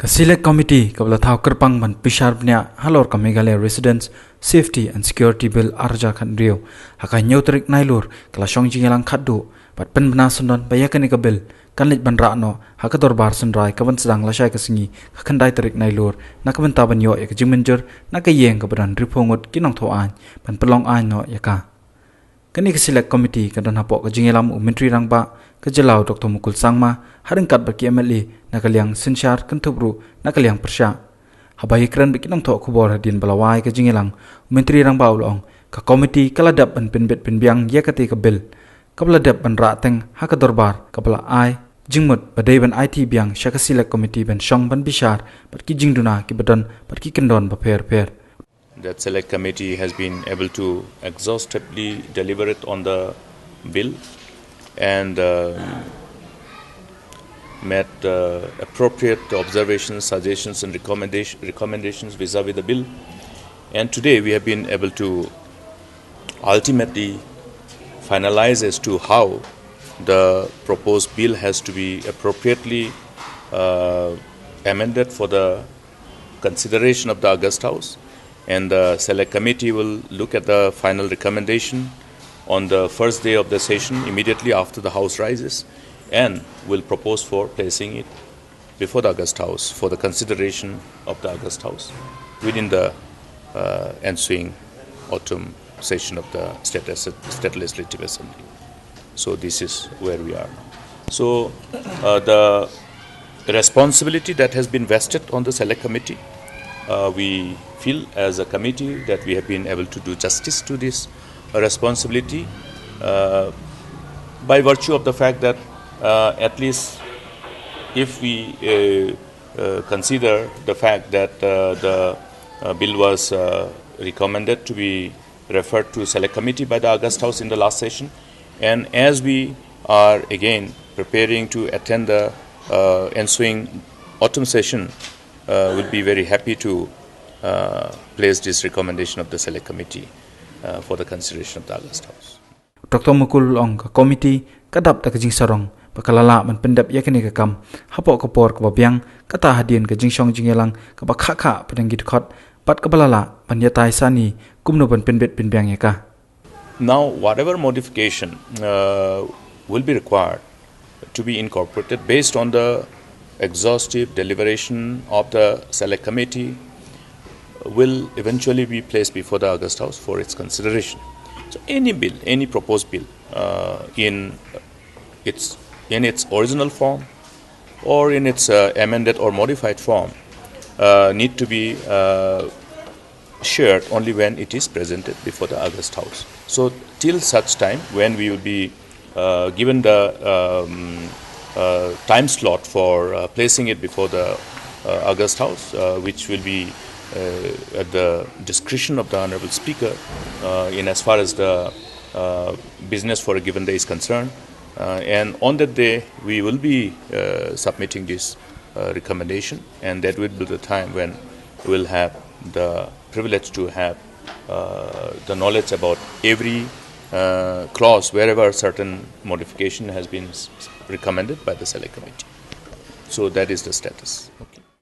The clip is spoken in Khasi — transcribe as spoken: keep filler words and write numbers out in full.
Ka Select Committee kaba la thaw kyrpang ban bishar bniah halor ka Meghalaya Residents Safety and Security Bill ar hajar khathynriew, ha ka hynñiew tarik Nailur ka la shong jingïalang khatduh bad pynbna syndon ba ïa kane ka bill kan leit ban rah noh ha ka dorbar synrai kaban sdang lashai ka sngi, ka khyndai tarik Nailur, na ka bynta ban ïoh ïa ka jingmynjur na ka ïing kaba don hynriewphew ngut ki nongthoh aiñ ban pynlong aiñ noh ïa ka. Kane ka Select Committee ka don hapoh ka jingïalam u Myntri Rangbah ka jylla u Doctor Mukul Sangma, ha ryngkat bad ki M L A na ka liang synshar, kynthup ruh na ka liang pyrshah. Haba ïakren bad ki nongthoh khubor hadien ba la wai ka jingïalang, u Myntri Rangbah u la ong, ka committee ka la dep ban pynbit pynbiang ïa kata ka bill, kaba la dep ban rah teng ha ka dorbar, kaba la ai jingmut ba dei ban aiti biang sha ka Select Committee ban shong ban bishar bad ki jingduna kiba don bad ki kyndon bapher bapher. That Select Committee has been able to exhaustively deliberate on the bill and, um, made, uh, appropriate observations, suggestions, and recommendation, recommendations vis-a-vis the bill. And today we have been able to ultimately finalize as to how the proposed bill has to be appropriately, uh, amended for the consideration of the August House, and the Select Committee will look at the final recommendation on the first day of the session immediately after the House rises, and will propose for placing it before the August House for the consideration of the August House within the, uh, ensuing autumn session of the State, State Legislative Assembly. So this is where we are now. So, uh, the responsibility that has been vested on the Select Committee, uh, we feel as a committee that we have been able to do justice to this responsibility, uh, by virtue of the fact that, uh, at least if we, uh, uh, consider the fact that, uh, the, uh, bill was, uh, recommended to be referred to Select Committee by the August House in the last session. And as we are again preparing to attend the, uh, ensuing autumn session, uh, we'll be very happy to, uh, place this recommendation of the Select Committee, uh, for the consideration of the August House. Doctor Mukul u la ong, ka committee ka dap da ka jingsarong ba ka la lah ban pyndep ïa kane ka kam hapoh ka por kaba biang, kata hadien ka jingshong jingïalang kaba khah khah pdeng ki dkhot, bad kaba la lah ban ïatai sani kumno ban pynbit pynbiang ïa ka. Now, whatever modification, uh, will be required to be incorporated based on the exhaustive deliberation of the Select Committee will eventually be placed before the August House for its consideration. So any bill, any proposed bill, uh, in its, in its original form or in its, uh, amended or modified form, uh, need to be, uh, shared only when it is presented before the August House. So till such time when we will be, uh, given the, um, uh, time slot for, uh, placing it before the, uh, August House, uh, which will be, uh, at the discretion of the Honorable Speaker, uh, in as far as the, uh, business for a given day is concerned. Uh, and on that day, we will be, uh, submitting this, uh, recommendation, and that will be the time when we'll have the privilege to have, uh, the knowledge about every, uh, clause wherever certain modification has been s-, recommended by the Select Committee. So that is the status.